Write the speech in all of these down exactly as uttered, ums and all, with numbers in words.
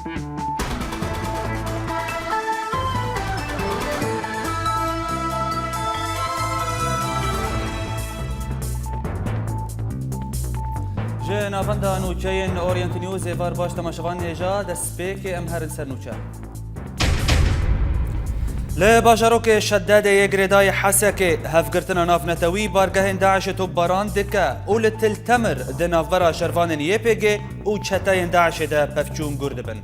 Ji navenda nûçeyên Orient News ê var baş temaşevan hêja destpêkê em herin ser nûçe. Li bajarokê Şedadê yê girêdayî Hesekê hevgirtina navnetewî bargehên DAIŞê topbaran dike û li Til Temir di navbera şervanên Y P G û çeteyên DAIŞê de pevçûn gûr dibin.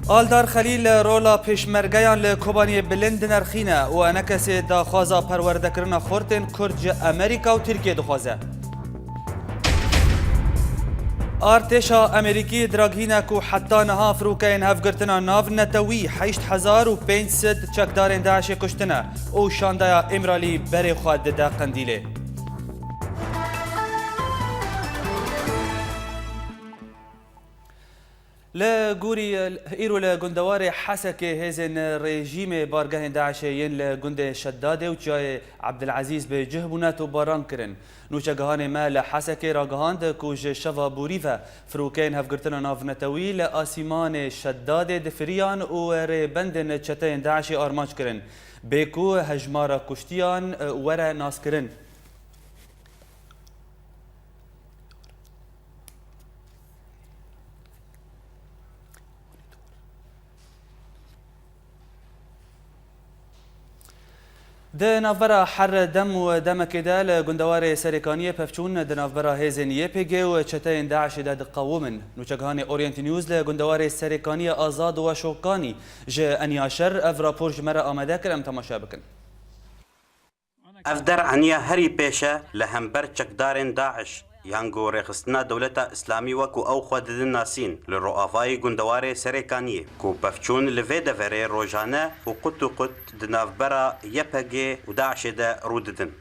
Aldar Xelîl rola pêşmergeyan li Kobaniyê bilind dinerxîne û enekesê daxwaza perwerdekirina xortên Kurd ji Amerîka û Tirkiyê dixwaze. Artêşa Amerîkî diragihnîne ku heta niha firokeyên hevgirtina navnetewî heşt hezar û pênc sed çekdarên DAIŞê kuştine û şandeya Îmralî berê xwe dide Qendîlê. Li gorî îro li gundewarê Hesekê hêzên rejîmê bargehên DAIŞê yên li gundê Şedadê û Çiyayê Ebdilezîz bi cih bûne topbaran kirin. Nûçegihanê me li Hesekê ragihand ku ji şeva borî ve firokeyên hevgirtina navnetewî li asîmanê Şedadê difiriyan û rêbendên çeteyên DAIŞê armanc kirin, bê ku hejmara kuştiyan were naskirin. Di navbera her dem û demekê de li gundewarê Serêkaniyê pevçûn di navbera hêzên Y P G û çeteyên DAIŞê de diqewimin. Nûçegihanê Orient News li gundewarê Serêkaniyê Azad Weşokanî ji Eniya Şer ev rapor ji me re amade kir, em temaşe bikin. Ev der eniya herî pêş e li hember çekdarên DAIŞ, yan ku Rêxistina Dewleta Îslamî wekû ew xwe didin nasîn, li rojavayî gundewarê Serêkaniyê, ku pevçûn li vê deverê rojane û qut û qut di navbera Y P G û DAIŞê de rû didin.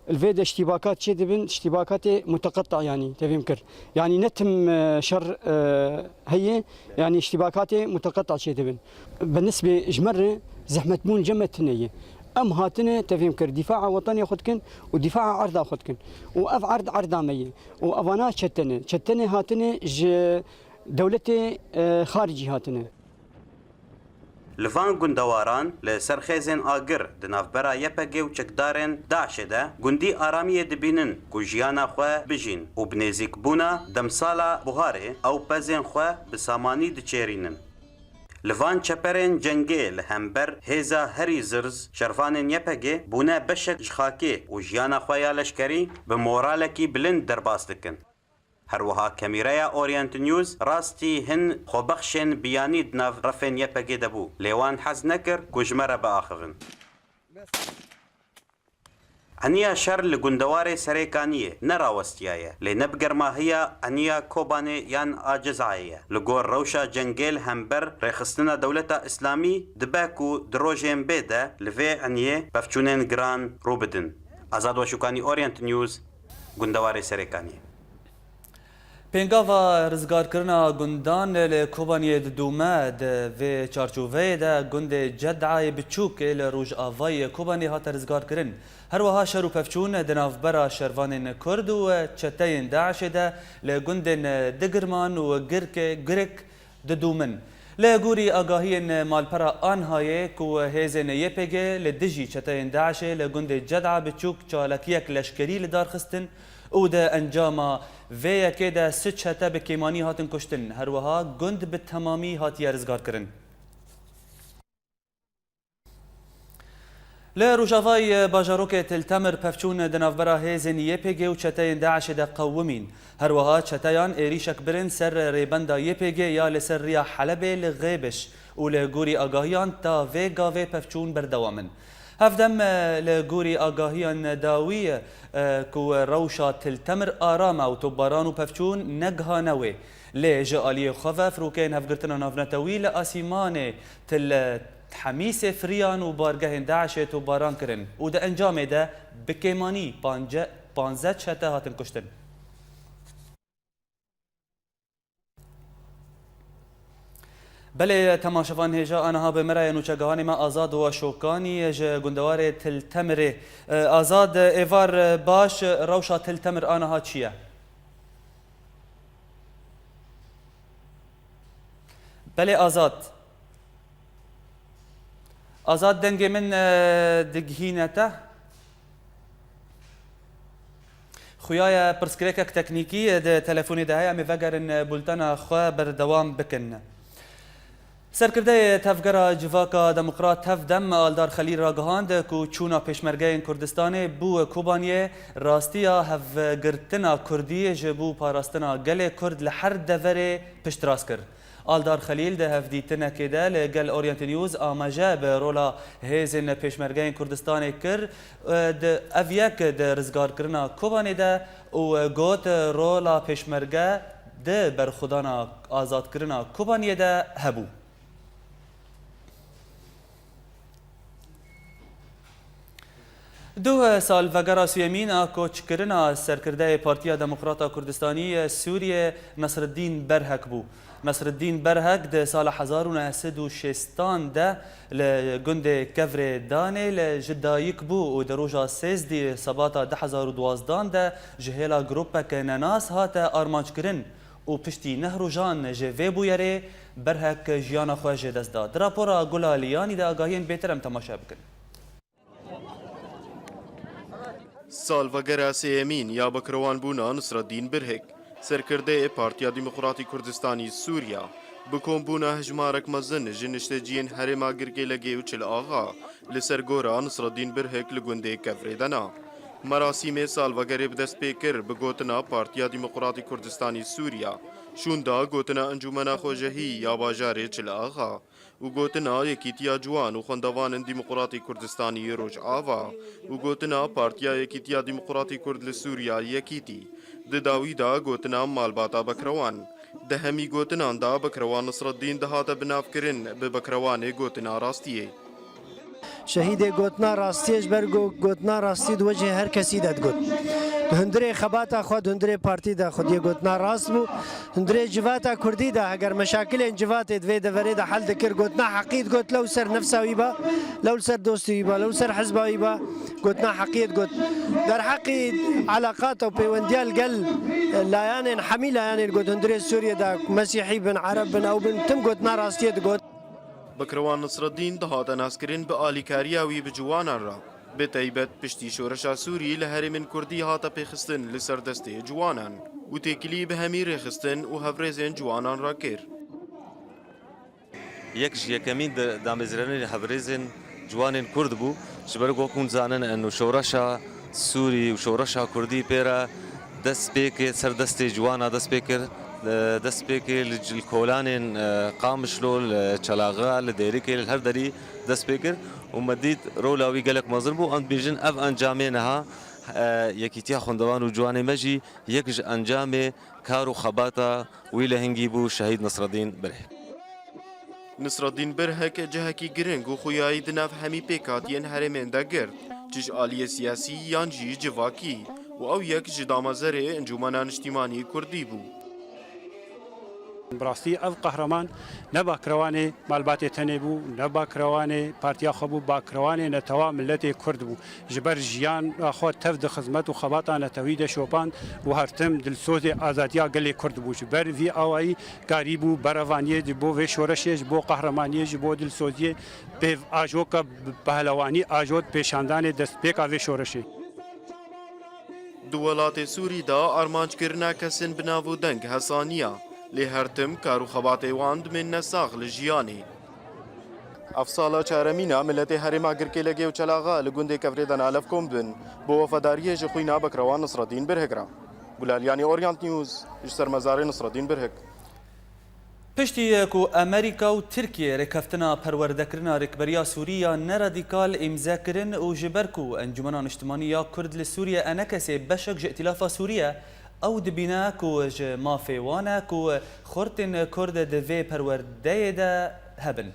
Li vê de iştîbakat çêdibin, iştîbakatê muteqeta, yanî tevîm kir. Yanî ne tim, e, şer, e, heye, yanî iştîbakatê muteqeta çêdibin. Bi nisbê ji me re zehmetbûn cem me tune ye. Em hatine tevîm kir, dîfaa wetanê xwe dikin û dîfaa erda xwe dikin. Û ev erd erda me ye. Û evana çete ne. Çete ne hatine ji dewletê, e, xaricî hatine. Li van gundewaran li ser xêzên agir di navbera Y P G û çekdarên DAIŞê de gundî aramiyê dibînin ku jiyana xwe bijîn û bi nêzîkbûna demsala buharê ew pezên xwe bi samanî diçêrînin. Li van çeperên cengê li hember hêza herî zirz şervanên Y P G bûne beşek ji xakê û jiyana xwe ya leşkerî bi moralekî bilind derbas dikin. Her wiha kemîreya Orient News rastî hin xwebexşên biyanî di nav refên Y P G de bû, lê wan hez nekir ku ji me re biaxivin. Eniya şer li gundewarê Serêkaniyê nerawestiyaye, lê ne bi germahiya eniya Kobanê yan a Cizayê ye. Li gor rewşa cengê li hember rêxistina Dewleta Îslamî dibe ku di rojên bê de li vê eniyê pevçûnên giran rû bidin. Azad Weşûkanî, Orient News, gundewarê Serêkaniyê. Pêngava rizgarkirina gundan li Kobaniyê didome. Di vê çarçoveyê de gundê Cedayê Biçûk ê li rojavayê Kobanê hate rizgarkirin. Her wiha şer û pevçûn di navbera şervanên Kurd û çeteyên DAIŞê de li gundên Digirman û Girkê, Girik, didomin. Li gorî agahiyên malpera Anhayê ku hêzên Y P G li dijî çeteyên DAIŞê li gundê Ceda Biçûk çalakiyek leşkerî li dar xistin û di encama vê yekê de sih çete bi kêmanî hatin kuştin. Her wiha gund bi temamî hatiye rizgarkirin. Li rojavayê bajarokê Til Temir pevçûn di navbera hêzên Y P G û çeteyên DAIŞê de qewimîn. Her wiha çeteyan êrîşek birin ser rêbenda Y P G ya li ser riya Helebê li Xêbiş û li gorî agahiyan ta vê gavê pevçûn berdewam in. Hevdem, e, li gorî agahiyan dawî, e, ku rewşa Til Temir aram e û topbaran û pevçûn negihane wê. Lê ji aliyê xwe ve firokeyên hevgirtina navnetewî li asîmanê Til Hemîsê firiyan û bargehên DAIŞê topbaran kirin û di encamê de bi kêmanî pance-, panzdeh çete hatin kuştin. Belê, temaşevan hêja aniha bi me re ye nûçegihanê me Azad Weşokanî ji gundewarê Til Temirê. E, Azad, êvar baş, rewşa Til Temir aniha çi ye? Belê Azad. Azad, dengê min, e, digihîne te. Xuya ye pirsgirêkek teknîkî di telefonê de heye, em ê vegerin, e, bultena xwe berdewam bikin. Serkirdeyê Tevgera Civaka Demokrat Tevdem Aldar Xelîl ragihand ku çûna Pêşmergeyên Kurdistanê bû Kobaniyê rastiya hevgirtina Kurdî ji bo parastina gelê Kurd li her deverê piştrast kir. Aldar Xelîl di hevdîtinekê de li gel Orient News amaje bi rola hêzên Pêşmergeyên Kurdistanê kir, di ev yek di rizgarkirina Kobanê de û got, rola Pêşmerge di berxwedana azadkirina Kobaniyê de hebû. Duh salvegera sêyemîn a koçkirina serkirdeyê Partiya Demokrata Kurdistanî ya Sûriyê Nesreddîn Berhek bû. Nesreddîn Berhek di sala hezar û neh sed û şêstan de li gundê Kevrê Danê li ji dayik bû û di roja sêzdî Sebata du hezar û duwazdan de ji hêla grûpeke nenas hate armanckirin û piştî neh rojan ji vê bûyerê Berhek jiyana xwe ji dest da. Di rapora Gula Liyanî de agahiyên bêtir em temaşe bikin. Salvegera sêyemîn ya bekrewanbûna Nisreddîn Birhik, serkirdeyê Partiya Demokratî Kurdistanî Sûriya, bi kombûna hejmarek mezin ji nişteciyên herêma Girkêlegê û Çil Axa li ser gora Nisreddîn Birhik li gundê Kevrê de na. Merasîmê salvegerê bi dest pê kir bi gotina Partiya Demokratî Kurdistanî Sûriya, şûnda gotina Encûmena Xwejehî ya bajarê Çil Axa, û gotina Yekîtiya Ciwan û Xwendevanên Demokratî Kurdistanî Rojava û gotina Partiya Yekîtiya Demokratî Kurd li Sûriya Yekîtî. Di dawî de gotina malbata Bekrewan. Di hemî gotinan de Bekrewan Nisreddîn dihate binavkirin bi Bekrewanê gotina rastiyê. Şehîdê gotina rastiyê ji ber ku gotina rastî di wecihê her kesî de digot. Di hundirê xebata xwe, di hundirê partî de xwediyê gotina rast bû. Hundirê civata kurdî de heger meşakilên civatê di vê deverê de hel dikir, gotina heqî digot, lew ser nefsa wî ba, lew li ser dostê wî ba, lew li ser hizba wî ba, gotina heqiyê digot. Derheqî eleqat û pêwendiya li gel layanên, hemî layanên got hundirê Sûriyê de, Mesîhî bin, Ereb bin, ew bin, tim gotina rastiyê digot. Bekrewan Nisreddîn dihate naskirin bi alîkariya wî bi ciwanan re. Bi taybet piştî şoreşa Sûrî li herêmên Kurdî hate pêxistin li ser destê ciwanan û têkilî bi hemî rêxistin û hevrêzên ciwanan re kir. Yek ji yekemîn de-, damezrênên hevrêzên ciwanên Kurd bû. Ji ber ku hûn zanin, eno şoreşa Sûrî û şoreşa Kurdî pê re dest pê kir, ser destê ciwana dest pê kir. Dest pê kir li, li kolanên, e, Qamişlo, li Çelaxa, li Dêrikê, li her derî dest pê kir û me dît rola wî gelek mezin bû. Em dibêjin ev encamê niha, e, Yekîtiya Xwendevan û Ciwanê me jî yek ji encamê kar û xebata wî lehingî bû Şehîd Nisreddîn Birhik. Nisreddîn Birhik cihekî giring û xuyayî di nav hemî pêkhatiyên herêmên de girt, çi ji aliyê siyasî yan jî civakî, û ew yek ji damezerê Encûmena Niştîmanî Kurdî bû. Bi rastî ev qehreman ne bakrewanê malbatê tenê bû, ne bakrewanê partiya xwe bû, bakrewanê netewa miletê Kurd bû. Ji ber jiyana xwe tev di xizmet û xebata netewî de şopand û her tim dilsozê azadiya gelê Kurd bû. Ji ber vî awayî karîbû berevaniyê ji bo vê şoreşê, ji bo qehremaniyê, ji bo dilsoziyê pêv ajoka bi pehlewanî ajot pêşandanê destpêka vê şoreşê. Di welatê Sûrî de armanckirina kesên bi nav û deng hesaniya, lê her tim kar û xebatê wan dimîne sax li jiyanê. Ev sala çaremîn e miletê herêma Girkêlegê û Çelaxa li gundê Kevrê de nalevkom bin, bo wefadariyê ji xwîna bekrewan Nisreddîn Birhik re. Gulaliyanî, Orient News, ji ser mezarê Nisreddîn Birhik. Piştî ku Amerîka û Tirkiye rêkeftina perwerdekirina rêkberiya Sûrî ya neradîkal îmze kirin û ji ber ku Encûmena Niştimanî ya Kurd li Sûriyê, ENKS'ê, beşek ji Îtîlafa Sûrî ye, ew dibîne ku ji mafê wan e ku xortên Kurd di vê perwerdeyê de hebin.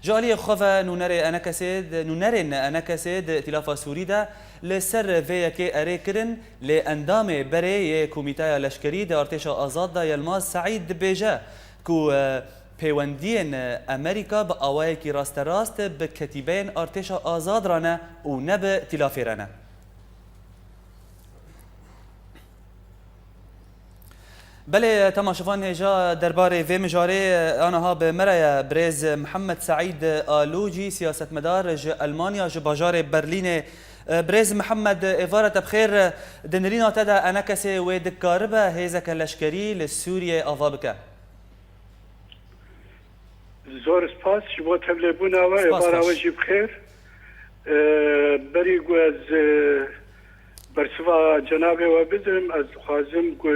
Ji aliyê xwe ve nûnerê ENKS'ê di, nûnerên ENKS'ê di Îtîlafa Sûrî de li ser vê yekê erê kirin, lê endamê berê yê Komîteya Leşkerî di Artêşa Azad de Yilmaz Seîd dibêje ku, e, pêwendiyên Amerîka bi awayekî rasterast bi ketîbeyên Artêşa Azad re ne û ne bi Îtîlafê re ne. Belê, temaşevan hêja derbarê vê mijarê, aniha bi me re ye birêz Mihemed Seîd Alûcî, siyasetmedar ji Elmanya, ji bajarê Berlînê. Birêz Mihemed, êvara te bi xêr. Di nirîna te de enekesê wê dikaribe hêzeke leşkerî li Sûriyeyê ava bike? Zor spas ji bo tevlêbûna we, êvara we jî bi xêr. E, berî ku ez, e, bersiva cenabê we bidim, ez dixwazim ku,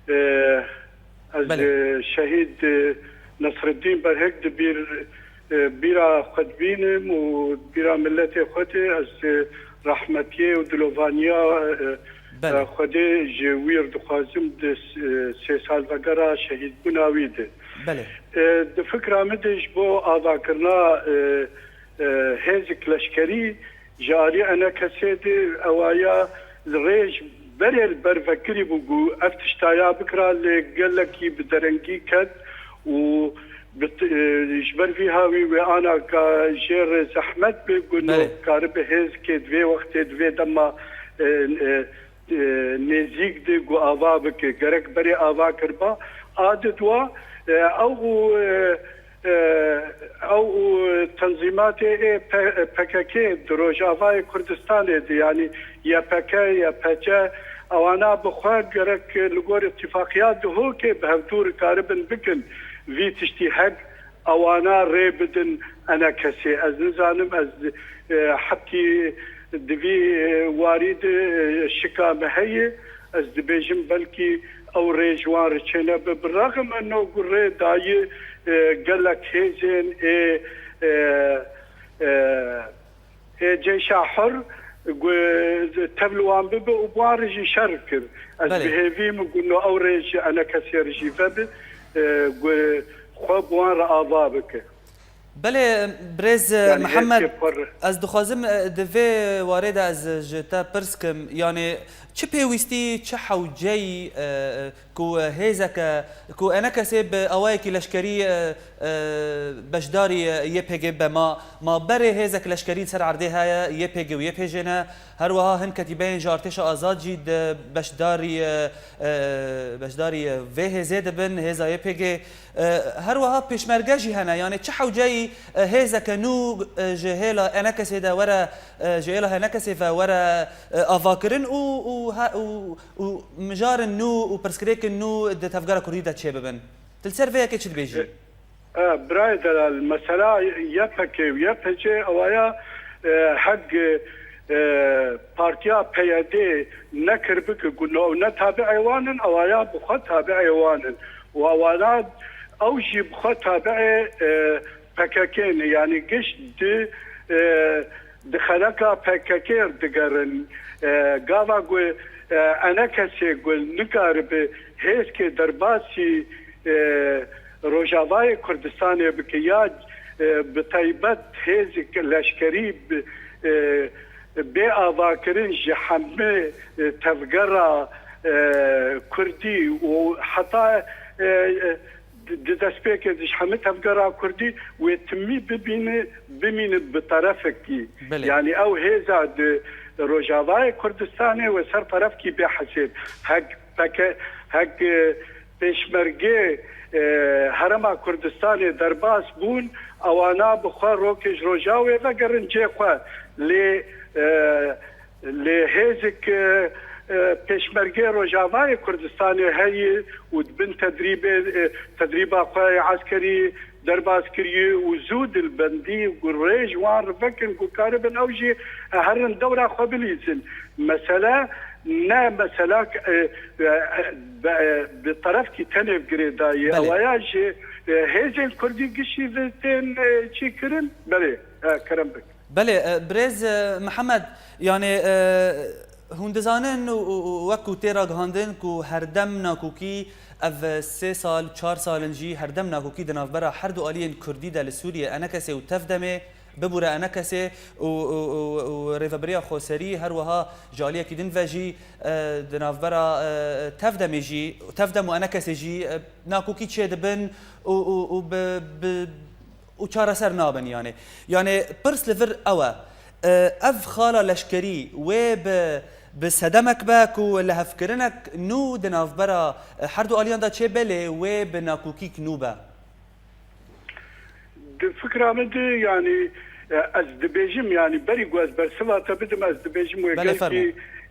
e, ez, Belê. e, şehîd, e, Nesreddîn Berhik di bîr, e, bîra xwe dibînim û bîra miletê xwe tê. Ez, e, rehmetiyê û dilovaniya, e, Belê. e, Xwedê ji wî re dixwazim di s-, e, sê salvegera şehîdbûna wî de. Belê. E, di fikra min de ji bo avakirina, e, e, hêzik leşkerî ji alî enekesê de ewaya li rêj berê li ber vekirî bû ku ev tişta ya bikira, lê gelekî bi derengî ket û bi t-, e, ji ber vî hawî wê ana ka jê re zehmet be ku Belê. karibe hêzikê di vê wextê, di vê dema, e, e, e, nêzîk de ku ava bike. Gerek berê ava kiriba. A di dua, e, ew û, e, e, ew û tenzîmatê ê P-, P K K di Rojavayê Kurdistanê de, yanî Y P K, Y P G, ewana bi xwe gerek li gor îtîfaqiya Duhokê bi hevdû rikaribin bikin vî tiştî hek ewana rê bidin enekesê. Ez nizanim, ez, e, hetî di vî, e, warî de, e, şika me heye. Ez dibêjim belkî ew rê ji wan re çênebe. Bi rexm eno ku rê dayî, e, gelek hêzên ê, e, e, ê Ceyşa Hur ku tev li wan bibe û bi wan re jî şer kir. Ez Belê. bi hêvî min ku no ew rê ji enekesê re jî vebe, e, ku xwe bi wan re ava bike. Belê, birêz, e, Yanî Mihemed, hêzê xwe re. ez dixwazim, e, di vê warê de ez ji te pirs kim, yanî çi pêwîstî, çi hewceyî, e, e, ku hêzeke, ku enekesê bi awayekî leşkerî, e, e, beşdarî, e, Y P G be, ma, ma berê hêzek leşkerî li ser erdê heye, Y P G û Y P G ne, her wiha hin ketîbeyên ji artêşa azad jî di beşdarî, e, e, beşdarî, e, vê hêzê dibin, hêza Y P G. E, her wiha pêşmerge jî hene, yanî çi hewceyî, e, hêzeke nû, e, ji hêla enekesê de were, e, ji hêla enekesê ve were, e, avakirin û, û he-, û, û mijarin nû û pirsgirêkin nû di tevgera kurdî de çêbibin. Tu li ser vê yekê çi dibêjî? E, e, birayê delal, mesela Y P G û Y P G ewaya, e, heg, e, partiya P Y D nekir bike ku no, ne tabi'ê wan in, ewaya bi xwe tabi'ê wan in. Û ewana ew jî bi xwe tabi'ê, e, P K K ne, yanî giş di, e, di xeleka P K K re digerin. E, gava ku, e, enekesê ku nikaribe hêzkê derbasî, e, Rojavayê Kurdistanê bike ya, e, bi taybet hêzik leşkerî bi, e, bê avakirin ji hemî, e, tevgera, e, kurdî û heta, e, e, di, di destpêkê de ji hemî tevgera kurdî wê timî bibîne, bimîne bi terefekî. Belê. Yanî ew hêza di Rojavayê Kurdistanê wê ser terefkî bê hesêb. Hek P K, hek, e, pêşmergê, e, Herêma Kurdistanê derbas bûn, ewana bi xwe rokê ji Rojavayê vegerin cê xwe. Lê, e, Lê hêzik, e, e, pêşmergê Rojavayê Kurdistanê heye û di bin tedrîbê, e, tedrîba xwe yê eskerî derbas kiriye û zû dilbendî ku rê ji wan re vekin ku karibin ew jî herin dewra xwe bilîzin. Mesele ne mesela, e, e, be-, e, bi terefkî tenê girêdayî. Belê. Ewaya ji, e, hêzên kurdî gişî ve tên, e, çî kirin. Belê, e, kerem bik. Belê, e, birêz, e, Mihemed, yanî, e, hûn dizanin û, û, û wek ku tê ragihandin ku herdem nakokî ev sê sal, çar sal in jî herdem nakokî di navbera her du aliyên kurdî de li Sûriyê, enekesê û tevdemê, bibûre enekesê û, û, û, û rêvebiriya xweserî her wiha ji aliyekî din ve jî, e, di navbera, e, tevdemê jî, tevdem û enekesê jî, e, nakokî çêdibin û, û, û bi, bi, û çareser nabin, yanî. Yanî pirs li vir ew e, e, ev xala leşkerî wê bi, bi sedemek be ku lihevkirinek nû di navbera, e, her du aliyan de çêbe, lê wê bi nakokîk nû be. Di fikra min de, yanî, e, ez dibêjim, yanî, berî ku ez bersiva te bidim, ez dibêjim wê Belê, gelkî, fermo.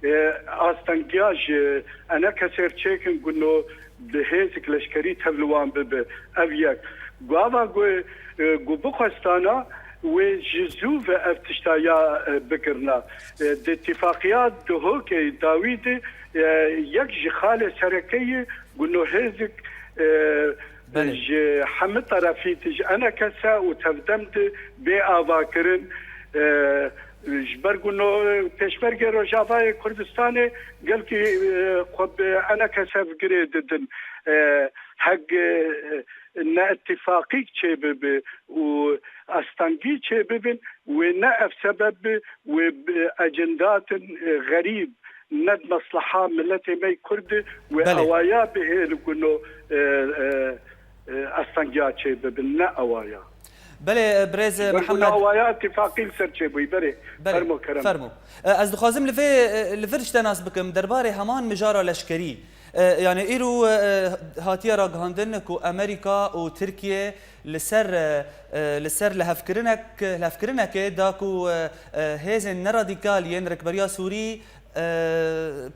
e, astengiya ji enekesê re çêkin, ku no bi hêzik leşkerî tev li wan bibe. Ev yek. Gava ku, e, ku bixwestana, wê ji zû ve ev tişta ya, e, bikirina. E, di tifaqiya Duhokê dawî de, e, yek ji xalê sereke ye, ku no hêzik, e, Belê. ji hemî terefî de ji enekese û tevdem de bê avakirin, e, ji ber ku no pêşmergê Rojavayê Kurdistanê gelkî, e, xwe bi enekese bi girê didin. E, heg, e, ne îtîfaqîk çêbibe û astengî çêbibin, wê ne ev sebeb be, wê bi ecendatin, e, xerîb, ne di mesleha miletê me yê Kurd e, wê Belê. awaya bihêlin ku no, e, e, e, astengiya çêbibin, ne awaya. Belê, e, birêz, e, Wê ku Mihemed. awaya îtîfaqî li ser çêbûyî, berê. Belê, Fermo kerem. fermo. E, ez dixwazim li vê, e, li vir tişte nas bikim, derbarê heman mijara leşkerî. E, yani îro, e, hatiye ragihandin ku Amerîka û Tirkiye li ser, e, e, li ser lihevkirinek-, lihevkirinekê da ku, e, e, hêzên neradîkal yên Rêkberiya Sûrî, e,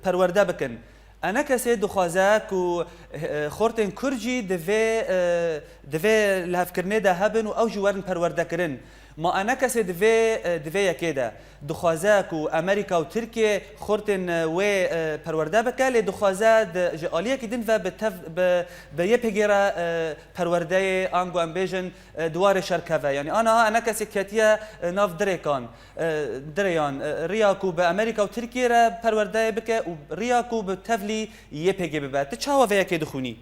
perwerde bikin. Enekesê dixwaze ku, e, xortên Kurd jî di vê, e, di vê lihevkirinê de hebin û ew jî werin perwerdekirin. Ma enekesê di vê, e, di vê yekê de dixwaze ku Amerîka û Tirkiye xortên, e, wê, e, perwerde bike, lê dixwaze di, ji aliyekî din ve bi tev-, bi, bi Y P G re, e, perwerdeyê, ango em bêjin, e, di warê şer keve. Yanî aniha enekesê ketiye, e, nav dirêkan, e, dirêyan, e, riya ku bi Amerîka û Tirkiye re perwerdeyê bike û riya ku bi tevlî Y P G bibe. Tu çawa vê yekê dixwînî?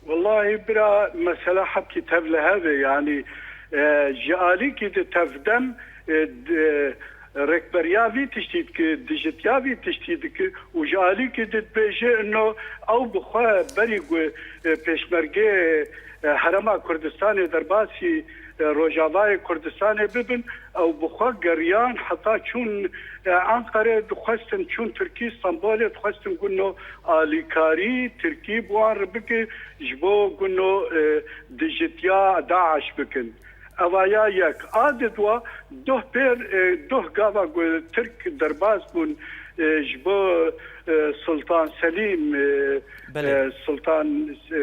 Wellahî bira, mesela hebkî tev li hev e, yanî, e, ji alîkî di tevdem, e, di, rêkberiya vî tiştî dike, dijitiya vî tiştî dike û ji alîkî di dibêje, ino ew bi xwe berî ku, e, pêşmergê, e, Herêma Kurdistanê derbasî, e, Rojavayê Kurdistanê bibin, ew bi xwe geriyan heta çûn, e, Enqerê, dixwestin çûn Tirkî, Stenbolê, dixwestin ku no alîkarî Tirkî bi wan re bike, ji bo ku no, e, dijitiya DAIŞ bikin. Eva ya yek. A di dua, doh pêr, e, doh gava ku Tirk derbas bûn, e, ji bo, e, Sultan Selîm, e, Belê. e, Sultan, e,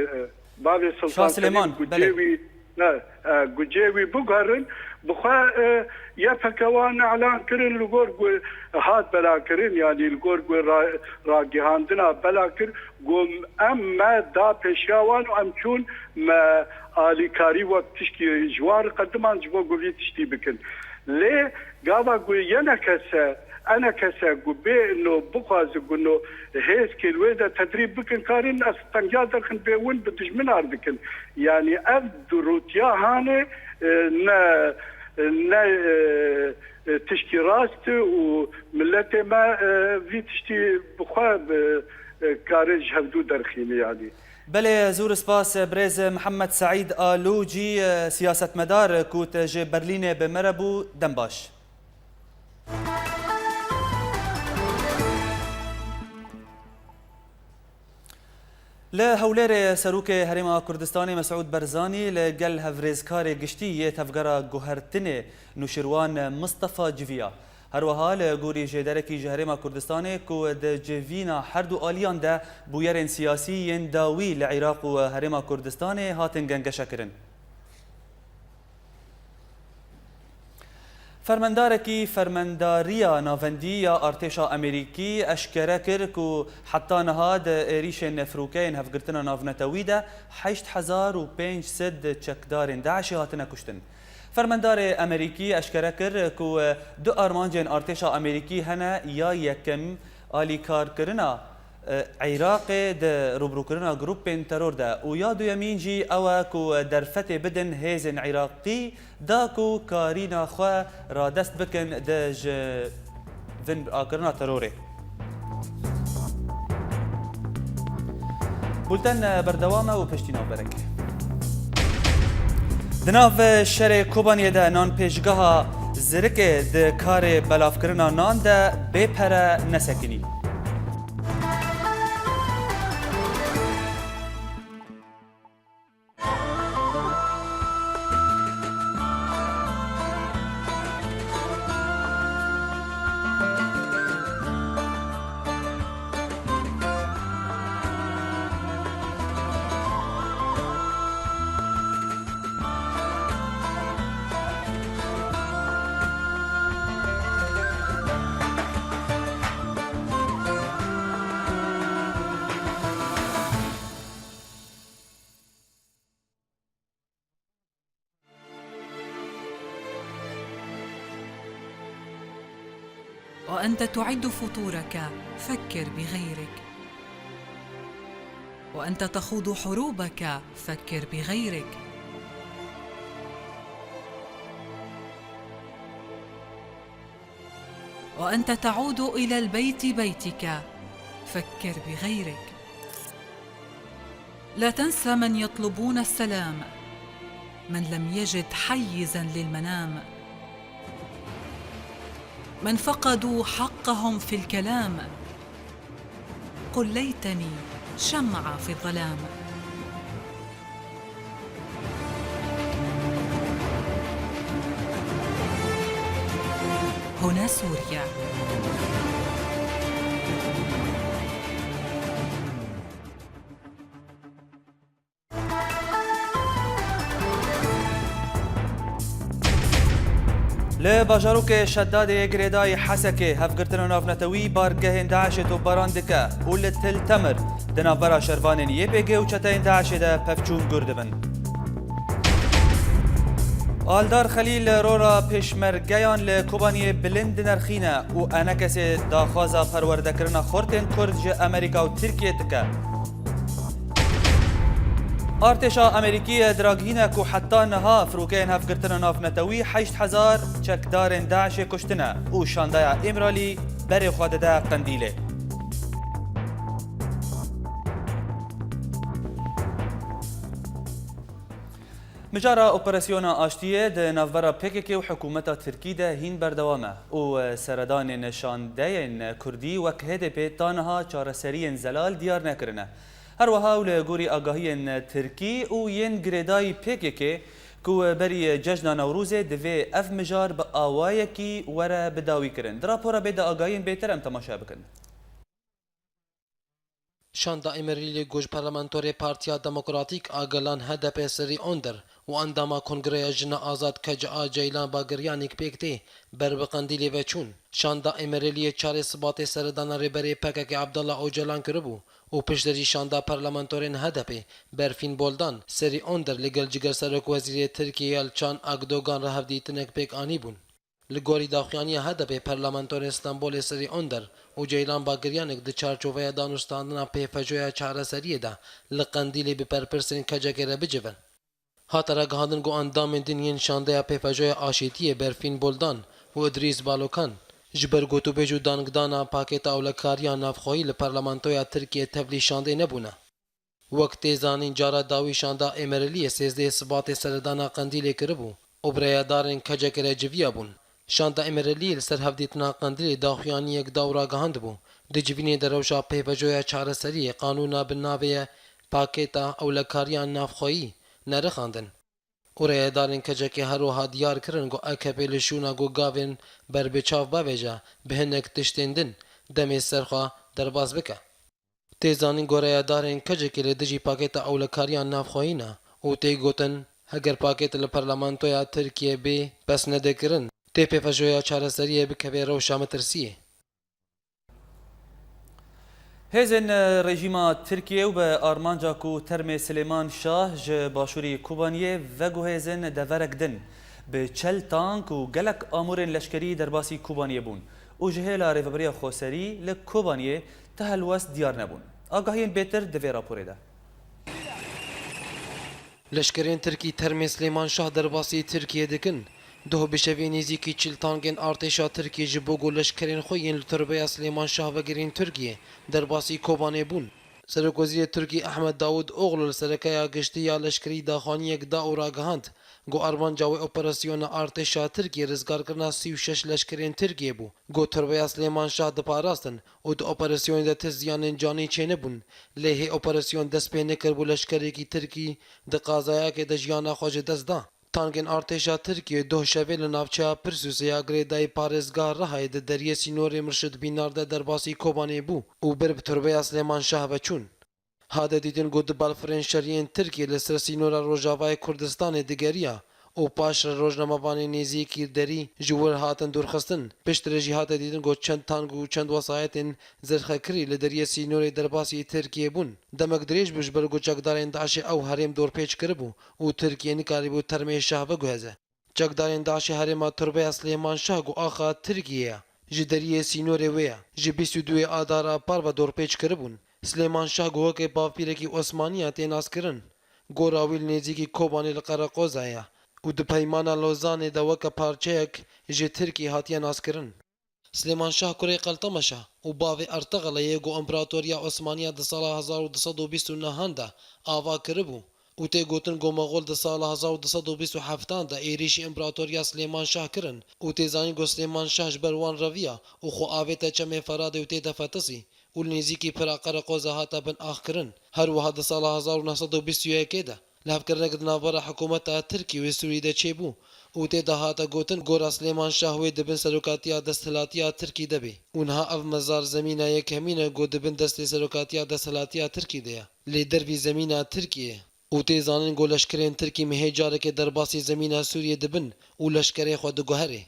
bavê Sultan Şah Silêman, Selîm ku belê. cê wî, ne, e, ku cê wî biguherin, bi xwe, e, Y P G wan elan kirin, li gor ku hat belakirin, yanî li gor ku ra-, ragihandina bela kir, ku em me da pêşiya wan û em çûn me alîkarî wek tişkî ji wan re qediman ji bo ku vî tiştî bikin. Lê gava ku yenekese, enekese ku bê no bixwaze ku no hêzkê li wê de tedrîb bikin, karin astengiya derxin bê win bi dijminan dikin. Yanî ev durûtiya hanê, e, ne, ne, e, e, tişkî rast e û miletê me, e, vî tiştî bi xwe, e, e, kare ji hevdû derxîne yanî. Belê, zûr spas, birêz Mihemed Seîd Alûcî, e, siyasetmedar ku te ji Berlînê bi me re bû, dem baş. Li Hewlêrê Serokê Herêma Kurdistanê Mesûd Barzanî li gel hevrêzkarê giştî yê Tevgera Guhertinê Nûşîrwan Mistefa civiya. Her wiha li gorî jêderekî ji Herêma Kurdistanê ku di civîna her du aliyan de bûyerên siyasî yên dawî li Iraq û Herêma Kurdistanê hatin gengeşekirin. Fermendarekî Fermendariya Navendî ya Artêşa Amerîkî eşkere kir ku heta niha di êrîşên firokeyên Hevgirtina Navnetewî de heşt hezar û pênc sed çekdarên DAIŞ'ê hatine kuştin. Fermendarê Amerîkî eşkere kir ku du armancên artêşa Amerîkî hene, ya yekem alîkarkirina e, Iraqê di rûbirûkirina grûpên teror de û ya duyemîn jî ew e ku derfetê bidin hêzên Iraqî da ku karîna xwe radest bikin di ji vin akirina terorê. Bulten berdewam e û piştî navberek. Di nav şerê Kobaniyê de nanpêşgeha Zirikê di karê belavkirina nan de bê pere nesekinî. وأنت تعد فطورك، فكر بغيرك. وأنت تخوض حروبك، فكر بغيرك. وأنت تعود إلى البيت بيتك، فكر بغيرك. لا تنسى من يطلبون السلام، من لم يجد حيزا للمنام، من فقدوا حقهم في الكلام. قل ليتني شمعة في الظلام. هنا سوريا. Li bajarokê Şedadê yê girêdayî Hesekê hevgirtina navnetewî bargehên DAIŞê topbaran dike û li Til Temir di navbera şervanên Y P G û çeteyên DAIŞê de pevçûn gur dibin. Aldar Xelîl rora pêşmergeyan li Kobaniyê bilind dinerxîne û enekesê daxwaza perwerdekirina xortên Kurd ji Amerîka û Tirkiyê dike. Artêşa Amerîkî diragihîne ku heta niha firokeyên hevgirtina navnetewî heşt hezar çekdarên DAIŞê kuştine û şandaya Îmralî berê xwe dide Qendîlê. Mijara operasyona aştiyê di navbera P K K û hikûmeta Tirkî de hîn berdewam e û seredanên şandeyên Kurdî wek H D P ta niha çareseriyên zelal diyar nekirine. Her wiha û li gorî agahiyên Tirkî û yên girêdayî P K K ku berî cejna Newrozê divê ev mijar bi awayekî were bidawîkirin. Di rapora bê de agahiyên bêtir em temaşe bikin. Şanda Îmralî ku ji parlamentorê Partiya Demokratîk a Gelan H D P Sirî Onder û endama Kongreya Jina Azad K C A Ceylan Bagiryanî pêk tê, ber bi Qendîlê ve çûn. Şanda Îmraliyê çarê Sibatê seredana Rêberê P K K Abdullah Ocalan kiribû û piştre jî şanda parlamentorên H D P Berfîn Boldan, Sirî Onder li gel Cigerserok Wezîrê Tirkiyê Yalçan Akdogan re hevdîtinek pêk anîbûn. Li gorî daxuyaniya H D P, parlamentorên Stenbolê Sirî Onder û Ceylan Bagiryanek di çarçoveya danûstandina pêvajoya çareseriyê de li Qendîlê bi berpirsên K C K re bicivin. Hate ragihandin ku endamên din yên şandeya pêvajoya aşîtiyê Berfîn Boldan û Idrîs Balokan ji ber gotûbêj û dangdana pakêta ewlekariya navxweyî li parlamentoya Tirkiyê tevlî şandê nebûne. Wek tê zanîn, cara dawî şanda Îmraliyê sêzdehê Sibatê seredana Qendîlê kiribû û bi rayedarên K C K re civiyabûn. Şanda Îmraliyê li ser hevdîtina Qendîlê daxuyaniyek da û ragihandibû, di civînê de rewşa pêvajoya çareseriyê qanûna bi navê ye Pakêta Ewlekariya Navxweyî nerixandin. Û rayedarên K C K her wiha diyar kirin ku A K P li şûna ku gavên berbiçav bavêje, bi hinek tiştên din demê ser xwe derbas bike. Tê zanîn ku rayedarên K C K li dijî pakêta ewlekariya navxweyî ne û tê gotin, heger pakêt li parlamentoya Tirkiyê bê pesnedê kirin, tê pêvajoya çareseriyê bikeve rewşa metirsiyê. Hêzên rejîma Tirkiyê û bi armanca ku termê Silêman Şah ji başûrî Kobaniyê veguhêzin deverek din, bi çel tank û gelek amûrên leşkerî derbasî Kobaniyê bûn û ji hêla Rêveberiya Xweserî li Kobaniyê ti helwest diyar nebûn. Agahiyên bêtir di vê raporê de. Leşkerên Tirkî termê Silêman Şah derbasî Tirkiyê dikin. Doh bi şevê nêzîkî çil tankên artêşa Tirkiyê ji bo ku leşkerên xwe yên li turbeya Silêman Şah vegerîn Tirkiyê, derbasî Kobanê bûn. Serokwezîrê Tirkî Ehmed Davûtoglu li serkeya giştî ya leşkerî daxuyaniyek da û ragihand, Ku armanca wê operasyona artêşa Tirkiyê rizgarkirina sî û şeş leşkerên Tirkiyê bû. Ku torbeya Silêman Şah diparastin û di operasyonê de ti ziyanên canî çênebûn. Lê hê operasyon dest pê nekir bû leşkerekî Tirkî di qazayakê de jiyana xwe ji dest da. Tankên artêşa Tirkiyê doh şevê li navçeya Pirsûsê ya girêdayî parêzgeha Rihayê di deriyê sînorê Mirşid Bînar de derbasî Kobanê bû û ber bi torbeya Silêman Şah ve çûn. Hate dîtin ku di balfirên şeriyên Tirkiyê li ser sînora Rojavayê Kurdistanê digeriya û paşre rojnamevanên nêzîkî derî ji wir hatin dûrxistin. Piştre jî hate dîtin ku çend tank û çend wesayetên zirxekirî li deriyê sînorê derbasî Tirkiyê bûn. Demek dirêj bû ji ber ku çekdarên DAIŞê ew herêm dorpêç kiribû û Tirkiye nikarîbû termê şah veguheze. Çekdarên DAIŞê herêma Turbeya Silêman Şah ku axa Tirkiyê ye, ji deriyê sînorê wê ye, ji bîst û duyê Adara par ve dorpêç kiribûn. Silêman Şah ku weke bavpîrekî Osmaniya tê naskirin. Gora wî li nêzîkî Kobanê li Qereqoza ye û di Peymana Lozanê de weke parçeyek ji Tirkiyê hatiye naskirin. Silêman Şah kurê Qeltemeşa û bavê Ertexelê ye ku Împaratoriya Osmaniya di sala hezar û du sed û bîst û nehan de ava kiribû û tê gotin ku Mexol di sala hezar û du sed û bîst û heftan de êrîşî Împaratoriya Silêman Şah kirin û tê zanîn ku Silêman Şah ji ber wan reviya û xwe avête çemê Feradê û tê de fetisî û li nêzîkî pira Qereqoza hate bin axkirin. Her wiha di sala hezar û neh sed û bîst û yekê de lihevkirinek di navbera hikûmeta Tirkî û Sûrî de çêbû û tê de hate gotin gora Silêman Şah wê di bin serokatiya desthilatiya Tirkî de bê û niha ev mezar zemîna yekemîn e ku di bin destê serokatiya desthilatiya Tirkî de ye. Lê dervî zemîna Tirkiyê û tê zanîn ku leşkerên Tirkî mehê carekê derbasî zemîna Sûriyê dibin û leşkerê xwe diguherê.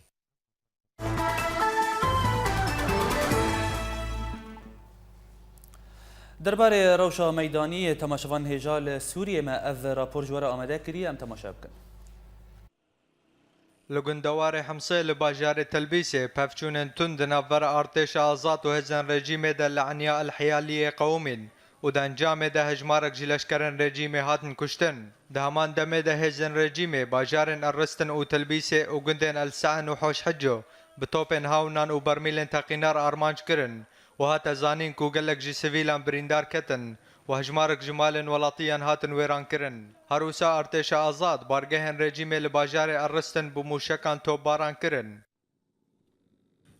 Derbarê rewşa meydanî temaşevan hêja li Sûriyê me ev rapor ji we re amade kiriye, em temaşe bikin. Li gundewarê Himsê li bajarê Telbîsê pevçûnên tund di navbera artêşa azad û hêzên rejîmê de li eniya El Hiyaliyê qewimîn û di encamê de hejmarek ji leşkerên rejîmê hatin kuştin. Di heman demê de hêzên rejîmê bajarên El Ristin û Telbîsê û gundên El Se'in û Hoşheco bi topên hawnan û bermîlên teqînar armanc kirin û hate zanîn ku gelek ji sivîlan birîndar ketin û hejmarek ji malên welatiyan hatin wêrankirin. Her wisa artêşa azad bargehên rejîmê li bajarê El Ristin bi mûşekan topbaran kirin.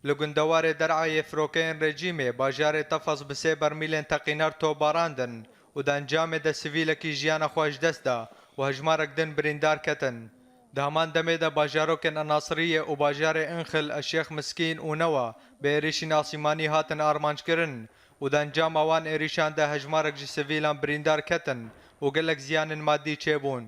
Li gundewarê Der'ayê firokeyên rejîmê bajarê Tefas bi sê bermîlên teqînar topbarandin û di encamê de sivîlekî jiyana xwe ji dest da û hejmarek din birîndar ketin. Di heman demê de bajarokên El Nasiriyê û bajarê Înxil, El Şêx Miskîn û Newa bi êrîşên asîmanî hatin armanckirin û di encama wan êrîşan de hejmarek ji sivîlan birîndar ketin û gelek ziyanên madî çêbûn.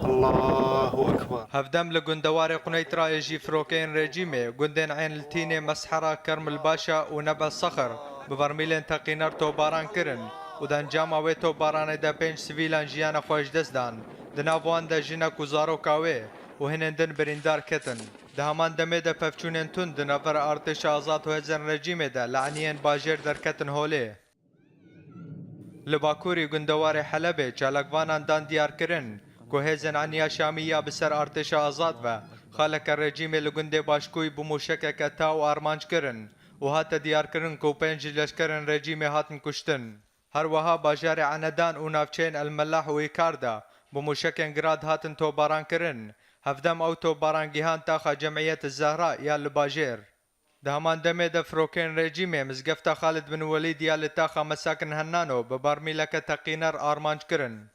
Allahu Ekber. Hevdem li gundewarê Quneytrayê jî firokeyên rejîmê gundên Eyn Litînê, Meshera, Kermilbaşa û Nebel Sexir bi bermîlên teqînar topbaran kirin û di encama wê topbaranê de pênc sivîlan jiyana xwe ji dest dan. Di nav wan de jinek û zaroka wê û hinên din birîndar ketin. Di heman demê de pevçûnên tund di navbera artêşa azad û hêzên rejîmê de li eniyên bajêr derketin holê. Li bakurî gundewarê Helebê çalakvanan dan diyarkirin ku hêzên eniya Şamî ya bi ser artêşa azad ve xaleke rejîmê li gundê Başkûy bi mûşekeke taw armanc kirin û hate diyarkirin ku pênc ji leşkerên rejîmê hatin kuştin. Her wiha bajarê Enedan û navçeyên El Melah û Îkar de bi mûşekên Grad hatin topbaran kirin. Hevdem ew topbaran gihand taxa Cemiyet Zehra ya li bajêr. Di heman demê de firokeyên rejîmê mizgefta Xalid bin Welîd ya li taxa Mesakin Hennano bi barmîleke teqîner armanc kirin.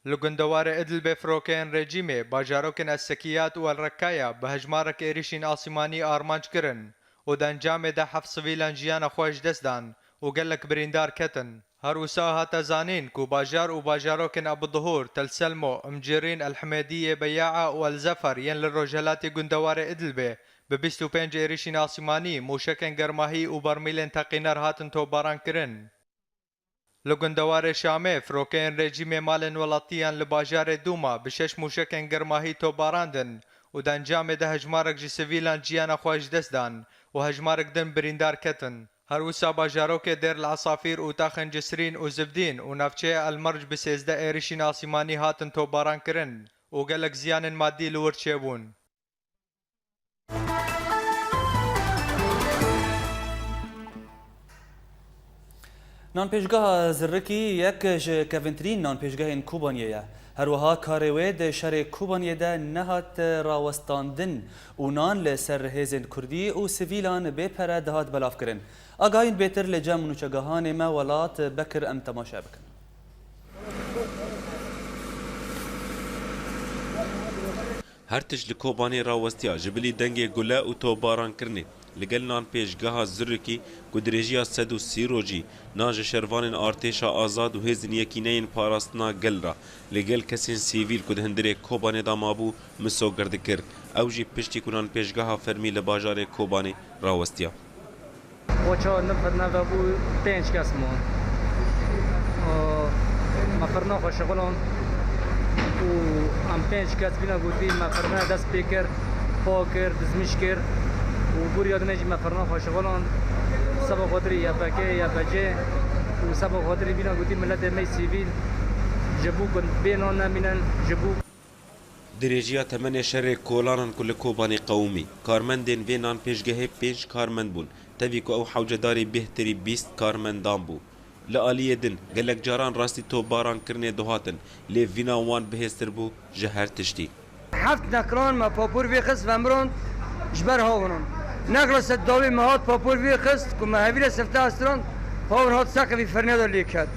Li gundewarê Idlibê firokeyên rejîmê bajarokên El Sekiyat û El Rekkaya bi hejmarek êrîşên asîmanî armanc kirin û di encamê de heft sivîlan jiyana xwe ji dest dan û gelek birîndar ketin. Her wisa hate zanîn ku bajar û bajarokên Abu Duhur, Tel Selmo, Imcirîn, El Himêdiyê, Beyaa û El Zefer yên li rojhilatê gundewarê Idlibê bi bîst û pênc êrîşên asîmanî, mûşekên germahî û bermîlên teqîner hatin topbaran kirin. Li gundewarê Şamê, firokeyên rejîmê malên welatiyan li bajarê Dûma bi şeş mûşekên germahî topbarandin û di encamê de hejmarek ji sivîlan jiyana xwe ji dest dan û hejmarek din birîndar ketin. Her wisa bajarokê Dêr El Esafîr û taxên Cisrîn û Zibdîn û navçeya El Merc bi sêzdeh êrişîn asîmanî hatin topbaran kirin û gelek ziyanên madî li wir çêbûn. Nanpêşgeha Zirikî yek ji kevintirîn nanpêşgehên Kobaniyê ye. Her wiha karê wê di şerê Kobaniyê de nehat rawestandin û nan li ser hêzên kurdî û sivîlan bê pere dihat belavkirin. Agahiyên bêtir li cem nûçegehanê me welat Bekir em temaşe bikin. Her tişt li Kobanê rawestiya ji bilî dengê gule û topbarankirinê. Li gel nanpêşgeha Zurikî ku dirêjiya sed û sî rojî nan ji şervanên Artêşa Azad û Hêzên Yekîneyên Parastina Gel re li gel kesên sivîl ku di hundirê Kobanê de mabû, misoger dikir. Ew jî piştî ku nanpêşgeha fermî li bajarê Kobanê rawestiya. Koça nifir neve bû, pênc kes bûn. Û me firna xwe şixulon û em pênc kes bîna gotî me firna dest pê kir, pa kir, dizmîş kir û bûriya din jî me firna xwe şixulon. Seba xatirî Y P G, Y P G û seba xatirî bîna gotî miletê me sivîl ji bo ku bê nan nemînin, ji bo Dirêjiya temenê şerê kolanan ku li Kobanê qewimî, karmendên vê nanpêşgehê pênc karmend bûn, tevî ku ew hewcedarî bêhtirî bîst karmendan bû. Li aliyê din, gelek caran rastî topbarankirinê dihatin, lê vîna wan bihêztir bû ji her tiştî. Heft nekran me papûr vê xist ve miran ji ber hawiran. Neqla se dawî me hat papûr vê xist ku me hevîre sifte estirand, hawir hat seqivî firnê de lê ket.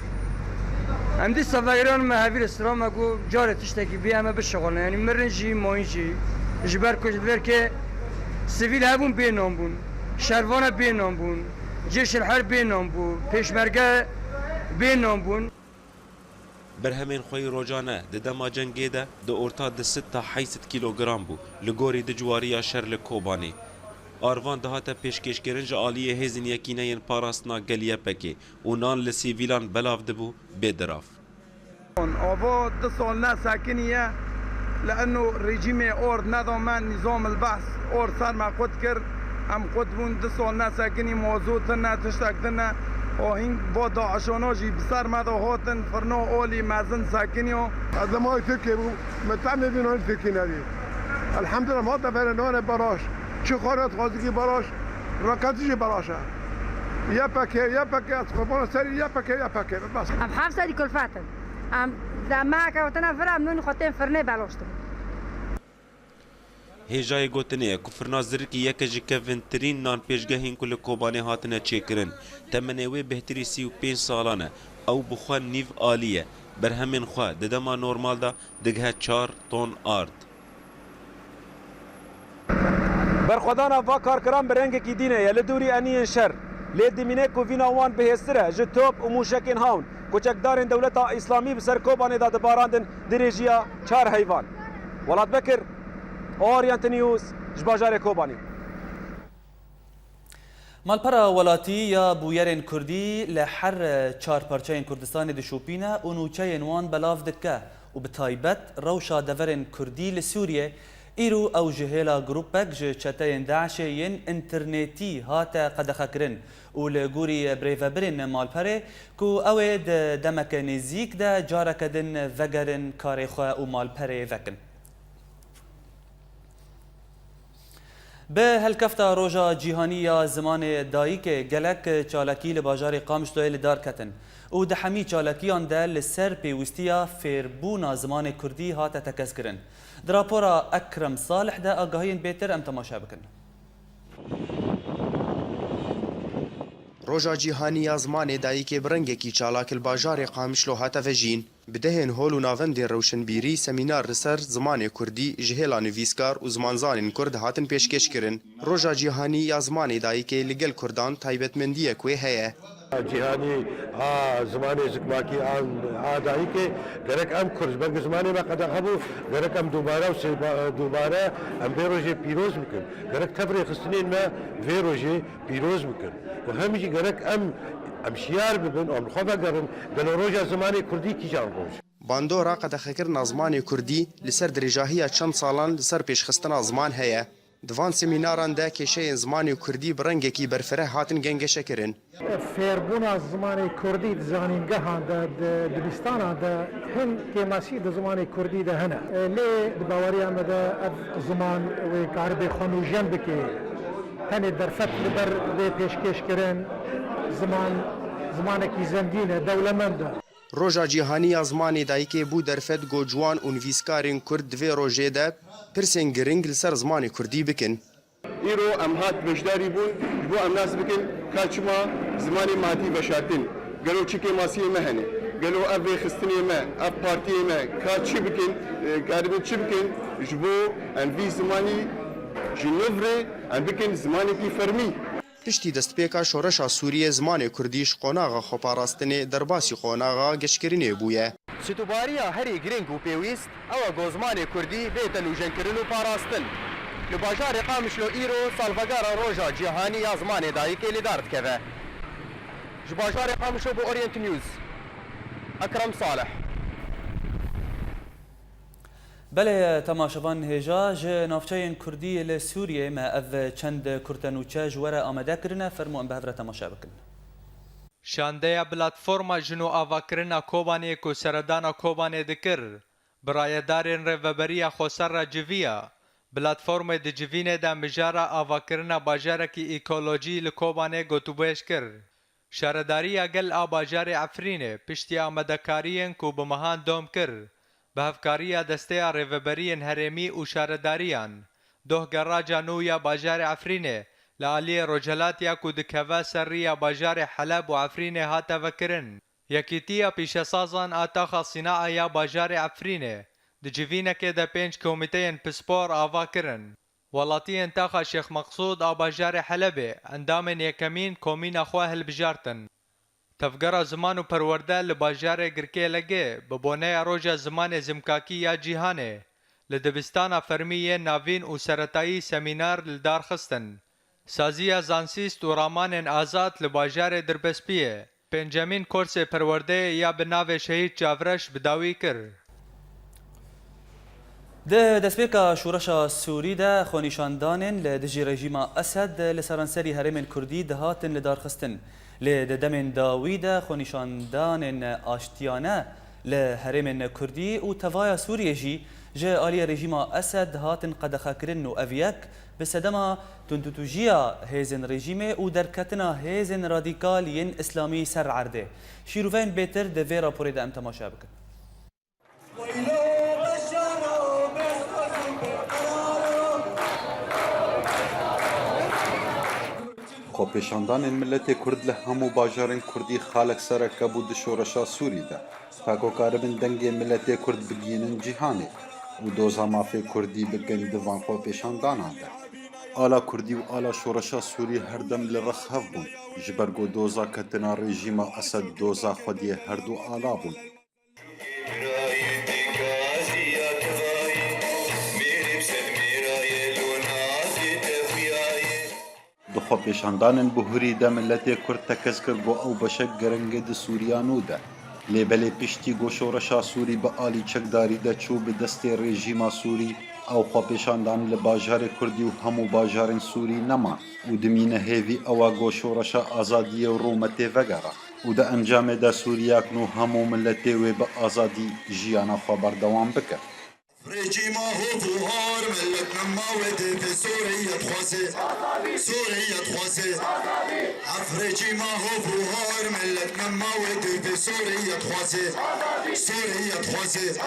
Em dîsa vegeriyan me hevîre sira me got carê tiştekî bî em ê bişixulin. Yanî mirin jî, mayîn jî. Ji ber ku ji ber ke sivîl hebûn bê nan bûn. Şervane bê nan bûn. Cêşil her bê nan bû. Pêşmerge bê nan bûn. Berhemên xweyî rojane di dema cengê de di orta du sed ta heyt sed kîlogram bû, li gorî dijwariya şer li Kobanê. Arvan dihate pêşkêşkirin ji aliyê Hêzên Yekîneyên Parastina Gel Y P G û nan li sivîlan belav dibû bê dirav. Ava du sal ne sekiniye, li eno rejîmê ord neda me, nîzam el behs ord ser me qut kir. Em qut bûn, du sal ne sekinî, mazot tune, tiştek tune. Ahîng va DAIŞana jî bi ser me de hatin, firna alî mezin sekiniya. Ez li malê Tirkiyê bûm, min temê vî nanê Tirkî nedî. Elhemdulillah, ma deverê nanê belaş. Çi xwarin dixwazî kî belaş, raketî jî belaş e. Y P G, Y P G, ez qurbana serî Y P G, Y P G, bes. Em heft sedî kulfet in. Em demeke hatine vir, em nûnî xwe tên firnê beloştin. Hêjayê gotinê ye ku firna Zirikî yeke ji kevintirîn nanpêşgehên ku li Kobanê hatine çêkirin. Temenê wê bêhtirî sî û pênc salan e. Ew bi xwe nîv alî ye. Berhemên xwe di dema normal de digihe çar ton ard. Berxwedana va karkiran bi rengekî dîne ye li dûrî eniyên şer. Lê dimîne ku vîna wan bihêztir e ji top û mûşekên hawn ku çekdarên Dewleta Îslamî bi ser Kobanê de dibarandin dirêjiya çar heyvan. Welat Bekir, Orient News, ji bajarê Kobanê. Malpera welatî ya bûyerên kurdî li her çar parçeyên Kurdistanê dişopîne û nûçeyên wan belav dike û bi taybet rewşa deverên kurdî li Sûriyê. Îro ew ji hêla grûpek ji çeteyên DAIŞê yên înternetî hate qedexekirin û li gorî birêvebirên malperê ku ew ê di demeke nêzîk de careke din vegerin karê xwe û malperê vekin. Bi helkefta Roja Cîhanî ya Zimanê Dayikê gelek çalakî li bajarê Qamişloyê li dar ketin û di hemî çalakiyan de li ser pêwîstiya fêrbûna zimanê kurdî hate tekez kirin. Di rapora Ekrem Salih de agahiyên bêtir em temaşe bikin. Roja Cîhanî ya Zimanê Dayikê bi rengekî çalak li bajarê Qamişlo hate vejîn. Bi dehên hol û navendên rewşenbîrî semînar li ser zimanê kurdî ji hêla nivîskar û zimanzanên kurd hatin pêşkêş kirin. Roja Cîhanî ya Zimanê Dayikê li gel kurdan taybetmendiyek wê heye. Cîhanî a zimanê zikmakî a, a dayikê, gerek em kurd ji ber ku zimanê me qedexe bû, gerek em dubare û sêba-, dubare em vê rojê pîroz bikin. Gerek tev rêxistinên me vê rojê pîroz bikin. Û hem jî gerek em, em şiyar bibin û em li xwe vegerin, gelo roja zimanê kurdî kîjan roj? Bandora qedexekirina zimanê kurdî li ser dirêjahiya çend salan li ser pêşxistina ziman heye. Di van semînaran de kêşeyên zimanê kurdî bi rengekî berfireh hatin gengeşekirin. Fêrbûna zimanê kurdî di zanîngehan de, di dibistanan de hin kêmasî di zimanê kurdî de hene. Lê di baweriya me de ev ziman wê karibe xwe nûjen bike. Tenê derfet li ber vê pêşkêşkirin, ziman Zimanekî zengîn e, dewlemend e. Roja Cîhanî ya Zimanê Dayikê bû derfet ku ciwan û nivîskarên Kurd di vê rojê de pirsên giring li ser zimanê Kurdî bikin. Îro em hat beşdarî bûn, ji bo em nas bikin ka çima zimanê me hatî veşartin. Gelo çi kêmasiyê me hene? Gelo ev rêxistinê me, ev partiyê me ka çi bikin, e, karibin çi bikin ji bo em vî zimanî ji nû re em bikin zimanekî fermî? Piştî destpêka şoreşa Sûriyê zimanê Kurdî ji qonaxa xweparastinê derbasî qonaxa geşkirinê bûye. Sitûbariya herî giring û pêwîst ew e ku zimanê Kurdî bête nûjenkirin û parastin. Li bajarê Qamişlo îro salvegera Roja Cîhanî ya Zimanê Dayikê li dar dikeve. Ji bajarê Qamişlo bo Orient News, Ekrem Salih. Belê, temaşevan hêja, ji navçeyên Kurdî li Sûriyê me ev çend kurtenûçe ji we re amade kirine, fermo em bi hev re temaşe bikin. Şandeya Platforma Jin û Avakirina Kobanê ku seredana Kobanê dikir, bi rayedarên Rêveberiya Xweser re civiya. Platformê di civînê de mijara avakirina bajarekî ekolojî li Kobanê gotûbêj kir. Şaredariya gel a bajarê Efrînê piştî amadekariyên ku bi mehan dom kir, bi hevkariya Desteya Rêveberiyên Herêmî û şaredariyan, doh geraja nû ya bajarê Efrînê li aliyê rojhelatiya ku dikeve ser riya bajarê Heleb û Efrînê hate vekirin. Yekîtiya Pîşesazan a Taxa Sînaa ya bajarê Efrînê di civînekê de pênc komîteyên pispor ava kirin. Welatiyên Taxa Şêx Meqsûd a bajarê Helebê endamên yekemîn komîna xwe hilbijartin. Tevgera Ziman û Perwerde li bajarê Girkêlegê bi boneya Roja Zimanê Zimkakî ya Cîhanê li dibistana fermî yên navîn û seretayî semînar li dar xistin. Saziya Zansîst û Ramanên Azad li bajarê Dirbespiyê pêncemîn korsê perwerdeyê ya bi navê Şehîd Çavreş bi dawî kir. Di destpêka şoreşa Sûrî de xwenîşandanên li dijî rejîma Esed li seranserî herêmên Kurdî dihatin lidarxistin. Lê di demên dawî de xwenîşandanên aştiyane li herêmên Kurdî û tevaya Sûriyê jî ji aliyê rejîma Esed hatin qedexekirin û ev yek bi sedema tundûtûjiya hêzên rejîmê û derketina hêzên radîkal yên îslamî ser erdê. Şîroveyên bêtir di vê raporê de em temaşe bikin. Xwepêşandanên miletê Kurd li hemû bajarên Kurdî xalek sereke bû di şoreşa Sûrî de, ta ku karibin dengê miletê Kurd bigihînin cîhanê û doza mafê Kurdî bikin di van xwepêşandanan de. Ala Kurdî û ala şoreşa Sûrî her dem li rex hev bûn, ji ber ku doza ketina rejîma Esed doza xwediyê her du ala bûn. Di xwepêşandanên bihurî de miletê Kurd tekez kir ku ew beşek giring e di Sûriya nû de. Lê belê piştî ku şoreşa Sûrî bi alî çekdarî de çû bi destê rejîma Sûrî, ew xwepêşandan li bajarê Kurdî û hemû bajarên Sûrî nema û dimîne hêvî ew e ku şoreşa azadiyê û rûmetê vegere û di encamê de Sûriyek nû hemû miletê wê bi azadî jiyana xwe berdewam bike. Rejîma hov û har, millet nema wê dê vê sorê ya dixwaze. Sorê ya dixwaze. Ev rejîma hov û har, millet nema wê dê vê sorê ya dixwaze. Sorê ya dixwaze.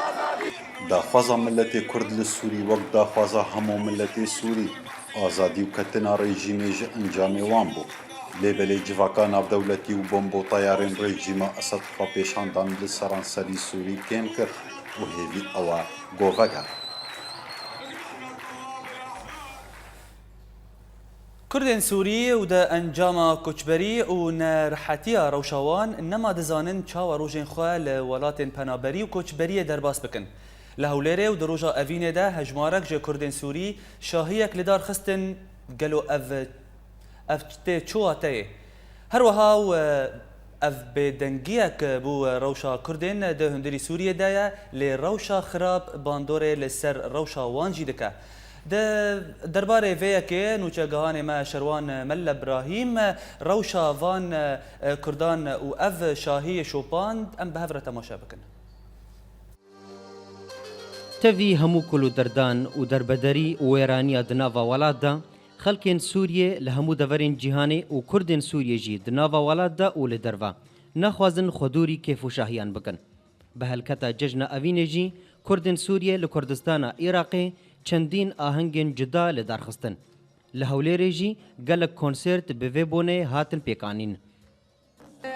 Daxwaza miletê Kurd li Sûrî wek daxwaza hemû miletê Sûrî, azadî û ketina rejîmê ji encamê wan bû. Lê belê civaka navdewletî û bombotayarên rejîma Esed xwepêşandan li seranserî Sûrî kêm kir û hêvî ew e ku vegere. Kurdên Sûrî û di encama koçberî û nerihetiya rewşa wan nema dizanin çawa rojên xwe li welatên penaberî û koçberiyê derbas bikin. Li Hewlêrê û di roja evînê de hejmarek ji Kurdên Sûrî şahiyek li dar xistin. Gelo ev, ev tê çi wateyê? Her wiha û, e, ev bêdengiyek bo rewşa Kurdên di hundirî Sûriyê de ye, lê rewşa xirab bandorê li ser rewşa wan jî dike. Di derbarê vê yekê nûçegihanê me Şerwan Melle Brahîm rewşa van, e, Kurdan û ev şahiyê şopand em bi hev re temaşe bikin. Tevî hemû kul û derdan û derbederî û wêraniya di nava welat de, xelkên Sûriyê li hemû deverên cîhanê û Kurdên Sûriyê jî di nava welat de û li derve, Naxwazin xwe dûrî kêf û şahiyan bikin. Bi helketa Cejna Evînê jî Kurdên Sûriyê li Kurdistana Iraqê çendîn ahengên cuda li dar xistin. Li Hewlêrê jî gelek konsert bi vê bonê hatin pêkanîn.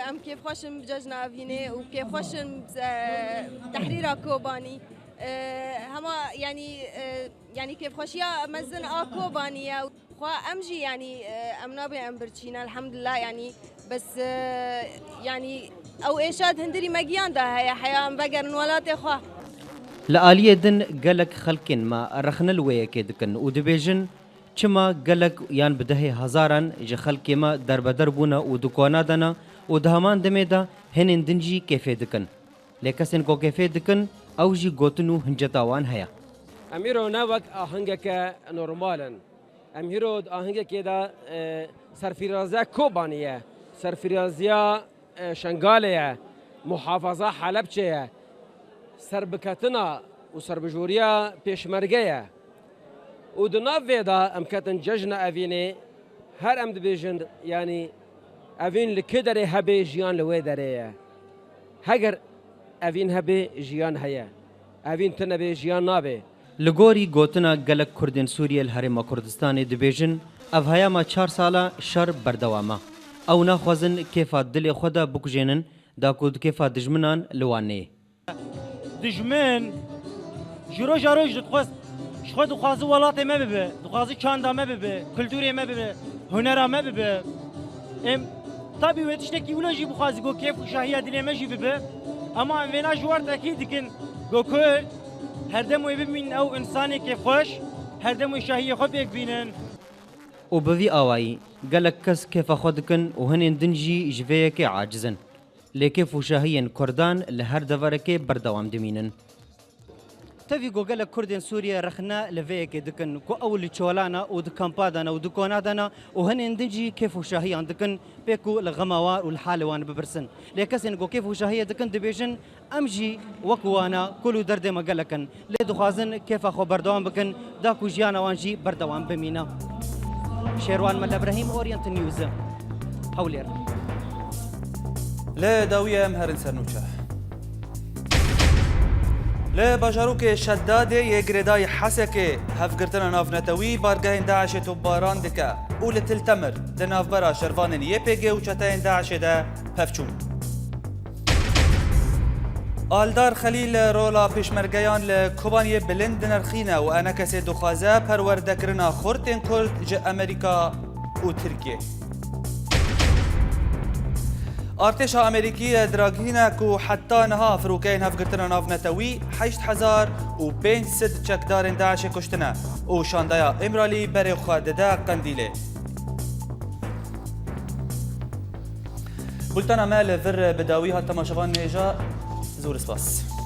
Em kêfxweş in bi Cejna Evînê û kêfxweş in, e, tehrîra Kobanî. E, hema, yanî, e, yanî kêfxweşiya mezin a Kobanî ye. Xwe em jî, yanî, e, em nabê em birçîn, elhamdulillah, yanî, bes, e, yanî, ew êşa di hundirî me giyan de heye, heya em vegerin welatê xwe. Li aliyê din gelek xelkên me rexne li wê yekê dikin û dibêjin, çima gelek yan bi dehê hezaran ji xelkê me derbeder bûne û dukana dane û di heman demê de hinên din jî kêfê dikin. Lê kesên ku kêfê dikin, ew jî gotin û hinceta wan heye. Em îro ne wek ahengeke normal in. Em hîro di ahengekê de, e, serfiraziya Kobanî ye. Serfiraziya, e, Şengalê ye. Muhafaza Helebçe ye. Serbiketina û serbijoriya Pêşmerge ye. Û di nav vê de em ketin Cejna Evînê, her em dibêjin, yanî Evîn li kê derê hebe, jiyan li wê derê ye. Heger Evîn hebe, jiyan heye. Evîn tune be, jiyan nabe. Li gorî gotina gelek Kurdên Sûriyê li Herêma Kurdistanê dibêjin, ev heyama çar sala şer berdewam e. Ew naxwazin kêfa dilê xwe de bikujênin, da ku di kêfa dijminan li wan neyê. Dijmin ji roja roj dixwest, ji xwe dixwazi welatê me bibe, dixwazi çanda me bibe, kulturê me bibe, hunera me bibe. Em tabî wê tiştekî wilo jî bixwazi ku kêf û şahiya dilê me jî bibe. Ema em vêna ji war tekî dikin ku Kurd her dem wê bibînin ew însanê kêfxweş, her dem wê şahiyê xwe pêk bînin. Û bi vî awayî gelek kes kêfa xwe dikin û hinên din jî ji vê yekê aciz in. Lê kêf û şahiyên Kurdan li her deverekê berdewam dimînin. Tevî ku gelek Kurdên Sûriyê rexne li vê yekê dikin ku ew li çolana û di kampa de ne û di kona de ne û hinên din jî kêf û şahiyan dikin, pê ku li xema wan û li halê wan bibirsin. Lê kesên ku kêf û şahiyê dikin dibêjin, em jî wek wana kul û derdê me gelek in. Lê dixwazin kêfa xwe berdewam bikin, da ku jiyana wan jî berdewam bimîne. Şêrwan Mele Brehîm, Orient News, Hewlêr. Li dawiyê em herin ser nûçe. Li bajarokê Şedadê yê girêdayî Hesekê hevgirtina navnetewî bargehên DAIŞê topbaran dike û li Til Temir di navbera şervanên YPG û çeteyên DAIŞê de pevçûn. Aldar Xelîl rola pêşmergeyan li Kobaniyê bilind dinerxîne û enekesê dixwaze perwerdekirina xortên Kurd ji Amerîka û Tirkiyê. Artêşa Amerîkî diragihîne ku heta niha firokeyên hevgirtina navnetewî heşt hezar û pênc sed çekdarên DAIŞê kuştine û şandeya Îmralî berê xwe dide Qendîlê. Bultena me li vir bi dawî hat temaşevan nêja. Zor spas.